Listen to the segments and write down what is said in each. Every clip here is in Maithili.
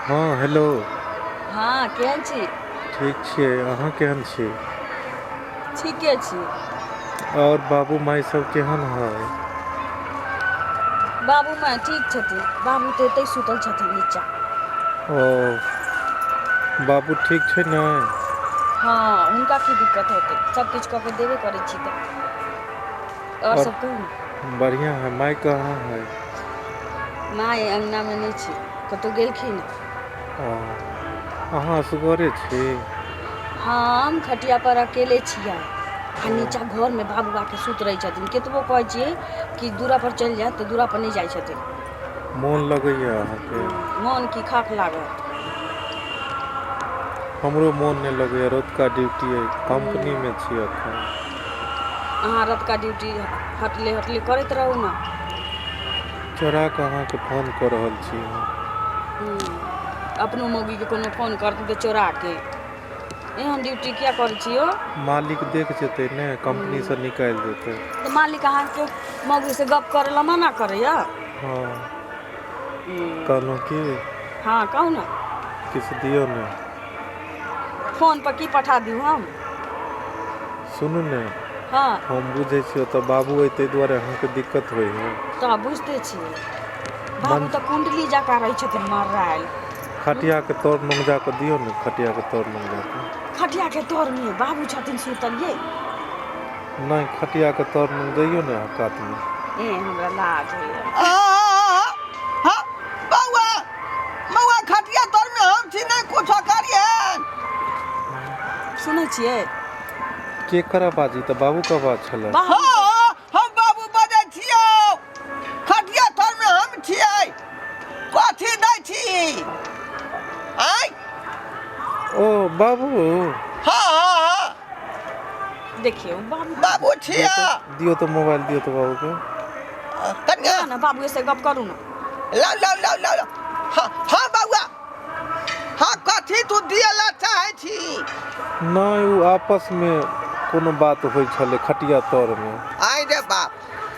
हँ हेलो हँ केहन छी ठीक छियै अहाँ केहन छी ठीके छी आओर बाबू माय सब केहन है बाबू माय ठीक छथिन बाबू तऽ एतै सुतल छथिन नीचा ओ बाबू ठीक छै ने हँ हुनका की दिक्कत होतै सब किछु कऽ के देबे करै छी तऽ आओर और सब कहू ने बढ़िआँ है माय कहाँ है माय अङ्गनामे नहि छै कतहु गेलखिन ओ अहाँ असगरे छी हम खटिया पर अकेले छियै आ नीचा घरमे बाबू आके सुति रहै छथिन कतबो कहै छियै कि दूरा पर चलि जायत तऽ दूरा पर नहि जाइ छथिन मोन लगैए अहाँके मोन की खाक लागत हमरो मोन नहि लगैए रतुका ड्यूटी अइ कम्पनीमे छी एखन अहाँ रतुका ड्यूटी हटले हटले करैत रहू ने चोरा कऽ अहाँके फोन कऽ रहल छी हम अपनो मौगीके कोनो फोन करतै तऽ चोराके एहन ड्यूटी किया करै छी यौ मालिक देख जेतै ने कम्पनीसँ निकालि देतै तऽ मालिक अहाँके मौगीसँ गप करै लए मना करैया हँ कहलहुँ की हँ कहू ने किछु दियौ ने फोन पर की पठा दियौ हम सुनू ने हँ हम बुझै छी ओतऽ बाबू अइ ताहि दुआरे अहाँके दिक्कत होइ है तऽ बुझिते छियै बाबू तऽ कुण्डली जकाँ रहै छथिन मर्रायल खटियाके तर लग जा कऽ दियौ ने खटियाके तर लग जा कऽ खटियाके तरमे बाबू छथिन सुतल ये नहि खटियाके तर लग जइयौ ने अहाँ कातमे ए हमरा लाज होइए हाँ बौआ बौआ खटिया तर में हम छी नहीं कुछ करियन सुनै छियै केकर आवाज ई तऽ बाबूके आवाज छलै बाबू हाँ हम बाबू बजै छियौ खटिया तर में हम छियै कथी दै छी आँय ओ बाबू हाँ हाँ हाँ देखियौ बाबू बाबू छियै दियौ तऽ मोबाइल दियौ तऽ बाबूके कन्या ना बाबू से गप करू ना लाओ लाओ लाओ लाओ लाओ। हाँ हाँ बौआ हाँ कथी तू दिए ला चाहै छी नहि ओ आपसमे कोनो बात होइ छलै खटिया तरमे आइ रे बाप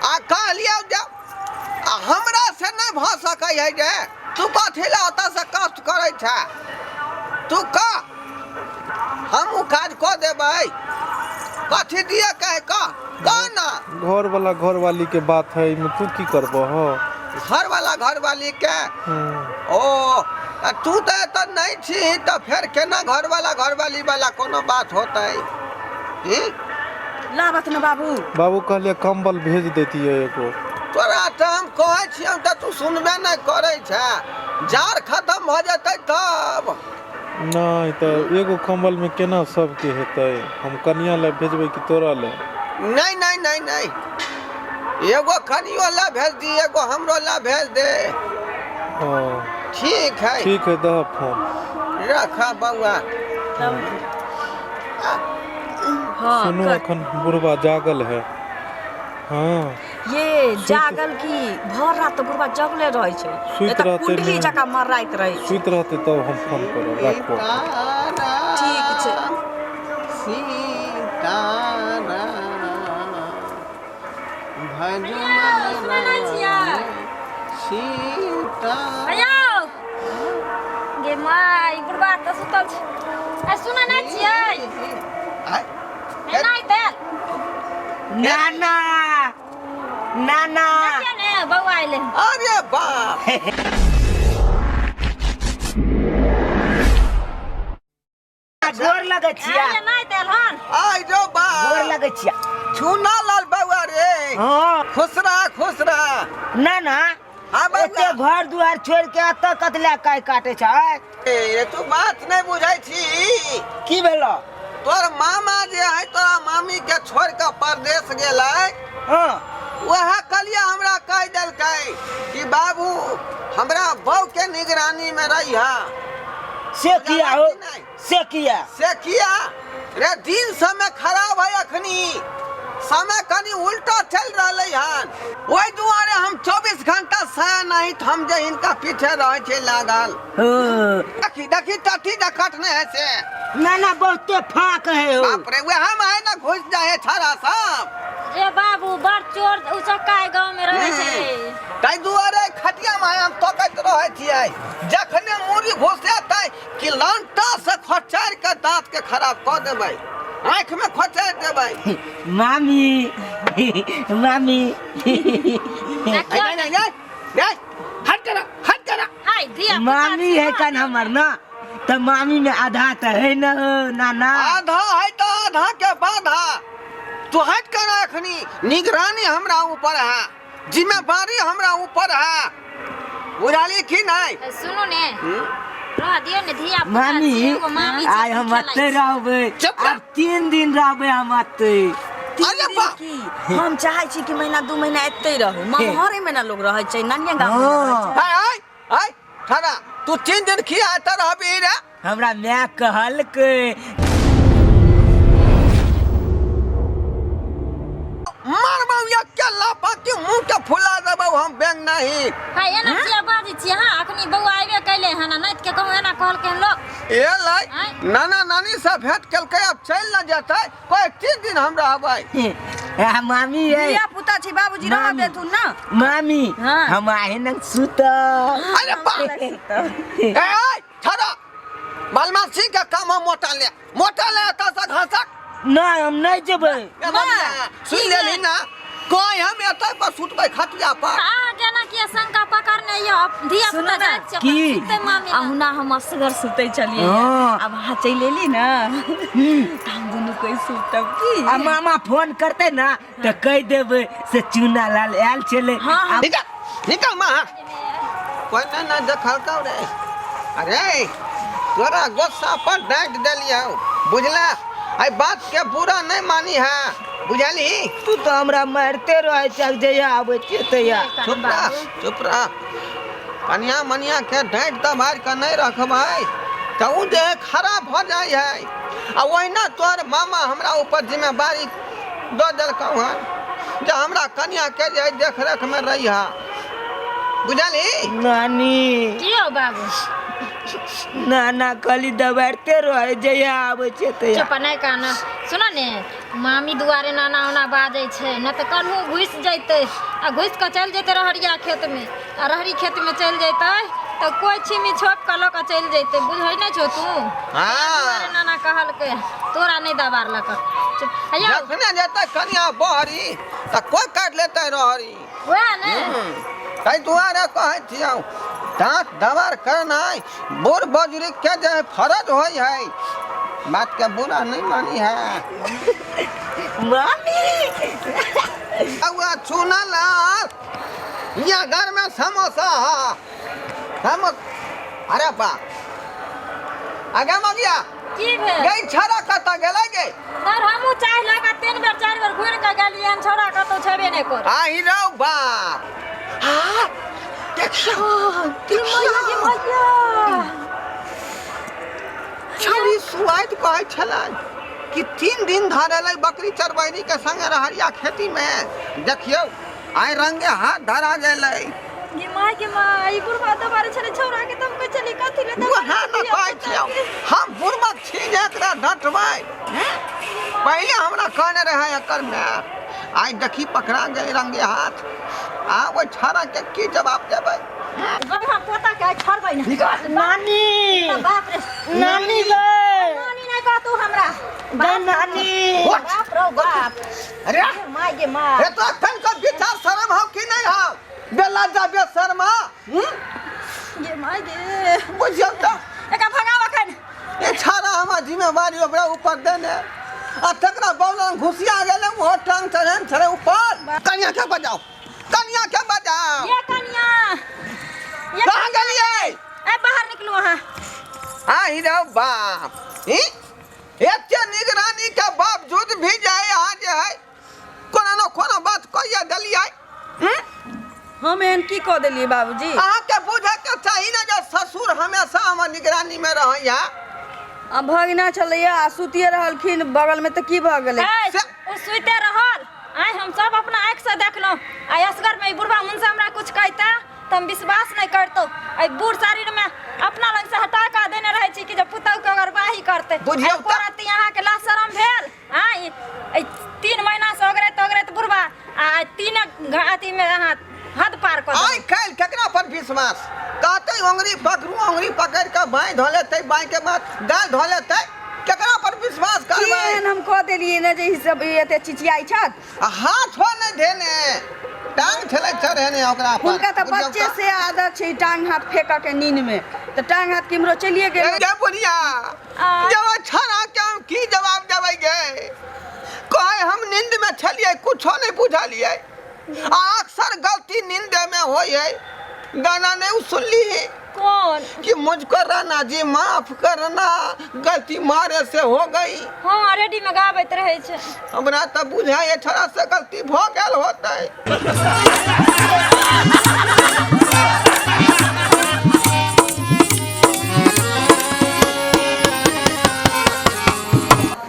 आ कहलियौ जे आ हमरा से नहि भऽ सकै है जे तू कथी ला ओतऽ से कष्ट करै छै तू कह हम ओ काज कऽ देबै कथी दिए कहे कह कह ना घरवला घरवालीके बात है एहिमे तू की करबह घरवाला घरवाली के ओ आ तू तऽ एतऽ नहि छी तऽ फेर केना घरवाला घरवाली वाला कोनो बात होतै की लाबत ने बाबू बाबू कहलियै कम्बल भेज दैतियै एगो तोरा तऽ हम कहै छियौ तऽ तू सुनबे नहि करै छै जाड़ खतम भऽ जेतै तब नहि तऽ एगो कम्बलमे केना सबके हेतै हम कनिया लए भेजबै कि तोरा लए नहि नहि नहि नहि एगो कनियो लए भेज दी एगो हमरो लए भेज दे हँ ठीक है ठीक है दह फोन रख बौआ हाँ सुनू एखन बुढ़बा जागल है हँ ये जागल की भर रात तऽ बुढ़बा जगले रहै छै सुति एतऽ रहतै कुंडली ने। जकाँ मर्राइत रहै छै सुति रहतै तब हम फोन करब राखू ठीक छै। सीताराम भज सुनै नहि छियै? सीता हेयौ गे माय बुढ़बा तऽ सुतल छै आ सुनै नहि छियै आय, एना देल नाना नाना देखियौ ने बौआ अयलै अरे बाप गोर लगै छिया अरे नहि देल हन आइ जो बाप गोर लगै छिया छूना लाल बौआ रे हाँ खुश रह खुश रह नाना हाँ बौआ एते घर दुआर छोड़ के एतऽ कतला काय काटे छै ए, तू बात नहि बुझै छी की भेलो तोर मामा जे है तोरा मामी के छोड़ के परदेश गेलै हाँ वएह कलिया हमरा कहि देलकै कि बाबू हमरा बहू के निगरानी में रही से किया हो नहि। से किया से किया रे दिन समय खराब है अखनी समय कनि उल्टा चल रहलै हन ओहि दुआरे हम 24 घंटा साया नहीं तऽ हम जे हिनका पीछे रहै छै लागल हाँ। देखी देखी टटी जे कटने है से ना ना बहुते फाक है हो बाप रे वएह हम है ना। ने घुसि जाइ है छाड़ा सब। रे बाबू, बड़ चोर उचक्का गाँव में रहै छै। ताहि दुआरे खटिया में हम तकैत रहै छियै, जखने मूड़ी घुसेतै कि लंटा से खोचारि के दांत के खराब कऽ देबै, आँखि में खोचारि देबै। मामी, मामी। देखियौ। नहीं नहीं नहीं नहीं, हट करा, हट करा। हाय धिया पुता। मामी है कन हमर ना, तऽ मामी में आधा तऽ है न हो नाना। आधा है तो आधा के बाधा, तू हट कर। अखनी निगरानी हमरा ऊपर है, जिम्मेदारी हमरा ऊपर है, बुझाली की नहीं? सुनू ने। हम्म? रह दियौ ने, धिया पुता मामी, छै, एगो मामी छै, आइ हम खेलाइ अतै छै। रहबै। चुप रह। आब 3 दिन रहबै हम अतै। अरे बा की हम चाहै छी कि महीना 2 महीना एते रहू। ममहरे में ना लोग रहै छै, नानिया गाँव में ना रहै छै। आय आय आय ठहरा, तू 3 दिन खिया एतऽ रहबी रे? हमरा माय कहलकै। मारबौ के लापा के मुंह के फुला देबौ हम, बैंक नहीं। हाय, एना किया बाजै छी अहाँ? अखनी बौआ आबे कैले हन, नाइत के कहूँ एना कहलकै हन लोक? ए लाई। आँय? नाना नानी से भेंट केलकै, अब चलि न जेतै? कोई 3 दिन हम रहबै। आ मामी है। धिया पुता छी बाबूजी, रह मामी। देथुन ना। मामी। हाँ। हम आहे न सुतब। अरे बा, ए ए ठहरा, बदमाशी के काम हम, मोटा ले, मोटा ले एतऽ से घसक। नहि, हम नहि जेबै। ए बबुआ, सुनि लेली ना, कोई हम एतऽ पर सुतबै खटिया पर। अहाँ केना किया शंका पकड़ने यौ? धिया सुनू पुता ना। जाइत छै अपन। की? सुतै मामी लग। अहुना हम असगर सुतै छलियै। हाँ। आब अहाँ चलि एली ने तऽ हम दुनू कोइ सुतब की? आ मामा फोन करतै ना तऽ कहि देबै से चूना लाल आयल छलै। हाँ, हाँ। निकल, निकल माँ, कोई नहीं ना देखलकौ रे। अरे तोरा गुस्सा पर डांट देलियौ, बुझला? एहि बात के बुरा नहीं मानी है, बुझलही? तू तऽ हमरा मारिते रहै छह जहिया आबै छियै तहिया। चुप रह, चुप रह। कनिया मनिया के डांट दबाड़ के नहीं रखबै तऽ ओ जे है खराब भऽ जाइ है। आ ओहिना तोहर मामा हमरा ऊपर जिम्मेदारी दऽ देलकौ हन जे हमरा कनिया के जे है देख रेख में रही है, बुझलही? नानी। की यौ बाबू? नाना कहली दबाड़ते रहै जहिया आबै छियै तहिया। चुप, नहि कान। सुन ने, मामी दुआरे नाना ओना बाजै छै न तऽ कन्हू घुसि जैतै आ घुसि कऽ चलि जैतै रहरिया खेतमे, आ रहरी खेतमे चलि जैतै तऽ कोइ छिमी छोपि कऽ लऽ कऽ चलि जैतै, बुझै नहि छौ तू? दुआरे नाना कहलकै, तोरा नहि दबारलक। चुप हैया। जखने जेतै कनिया बहरी तऽ कोइ काटि लेतै रहरी। वएह ने। ताहि दुआरे कहै छियौ, दाँत दबार करनाइ बूढ़ बुजुर्ग के जे फरज होइ है, बात के बुरा नहीं मानी है। मामी। अउआ चूना लाल, यहाँ घर में समोसा है, समो अरे बा, आगे मगिया। की भेल? गई छड़ा कतऽ गेलै गे? सर, हमहूँ चाह लऽ कऽ 3 बेर 4 बेर घुरि कऽ गेलियै हन, छौड़ा कतहु छेबे नहि कर। आहि रौ बाप, हाँ देखियौ, देखियौ, छौड़ी सुआइत कहै छलै कि 3 दिन धर एलै बकरी चरबैनी के संगे रहरिया खेती में। देखियौ, आइ रंगे हाथ धरा गेलै। गे माय, गे माय, ई बुढ़बा दबारे छलै छौड़ा के, तब कहै छलै कथी ले दबारे? वएह ने कहै छियौ, हम बुढ़बक छी जे एकरा डटबै? पहिले हमरा कहने रहै एकर माय। आइ देखी, पकड़ा गेलै रंगे हाथ। आ ओहि छाड़ा के की जवाब देबै? हम पोता के आइ छोड़बै ने। नानी। बाप रे। नानी गे। नानी नहि कह तू हमरा। गे नानी। बाप रौ बाप। अरे। माय गे माय। ए तो अखन के विचार शर्म हौ कि नहीं हौ? बेलज्जा, बेशर्मा, हम्म? गे माय गे। बुझियौ तऽ। एकरा भगाव अखन। ए छाड़ा हमर जिम्मेवारी ओकरा ऊपर देने आ तकरा बौलन घुसिया गेलै, ओहो टांग चढ़ेन छलै ऊपर। कनिया के बजाओ, कनिया के बजाओ। ये कनिया, ये। कहाँ गेलियै? ए, बाहर निकलू अहाँ। आहि रौ बाप, ई एते निगरानी के बावजूद भी जे है अहाँ जे है कोनो न कोनो बात कहिए देलियै, हम्म? हम एहन की कऽ देलियै बाबूजी? अहाँके बुझे के चाही ने जे ससुर हमेशा हमर निगरानी में रहैया। आ भगिना छलैया आ सुतिए रहलखिन बगलमे तऽ की भऽ गेलै? ए, से- ओ सुइते रहल, आइ हम सब अपना आँखि से देखलहुँ। आ असगर में ई बुढ़बा मुनसा हमरा कुछ कहता तऽ हम विश्वास नहि करतौ। एहि बूढ़ शरीर में अपना लग से हटा कऽ देने रहै छी कि जे पुतहु के ओगरवाही करतै। बुझियौ एको तऽ- रत्ती अहाँके लाज शरम भेल? आँय? पार कऽ आइ देबै। काल्हि केकरा पर विश्वास कहतै ओंगरी पकड़ू ओंगरी पकड़ि कऽ बाँहि धऽ लेतै बाँहिके बाद गाल धऽ लेतै केकरा पर विश्वास की करबै एहन हम कऽ देलियै ने जे ई सब एते चिचियाइ छथि आ हाथो नहि धेने टांग छलै चढ़ेने ओकरा पर हुनका तऽ बुझियौ बच्चे से आदत छै टांग हाथ फेकऽ के नींद में तऽ टांग हाथ केम्हरो चलिए गेल ए गे बुढ़िया जब छड़ा के हम की जवाब देबै गे कहे हम नींद में छलियै कुछो नहीं बुझलियै आ अक्सर गलती नींदे में होइ है गाना नहीं उ सुनली है कोन कि मुझको राणा जी माफ करना गलती मारे से हो गई हँ रेडी में गाबैत रहै छै हमरा तऽ बुझाइ छड़ा से गलती भऽ गेल होतै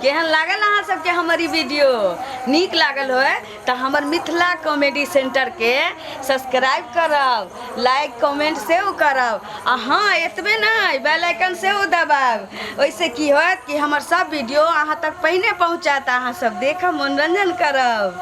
केहन लागल अहाँ सबके हमर ई वीडियो नीक लागल होय तऽ हमर मिथिला कॉमेडी सेंटरके सब्सक्राइब करब लाइक कमेंट सेहो करब आ हँ एतबे नहि बेल आइकन सेहो दबायब ओहिसँ की होयत कि हमर सब वीडियो अहाँ तक पहिने पहुँचत अहाँ सब देखब मनोरंजन करब।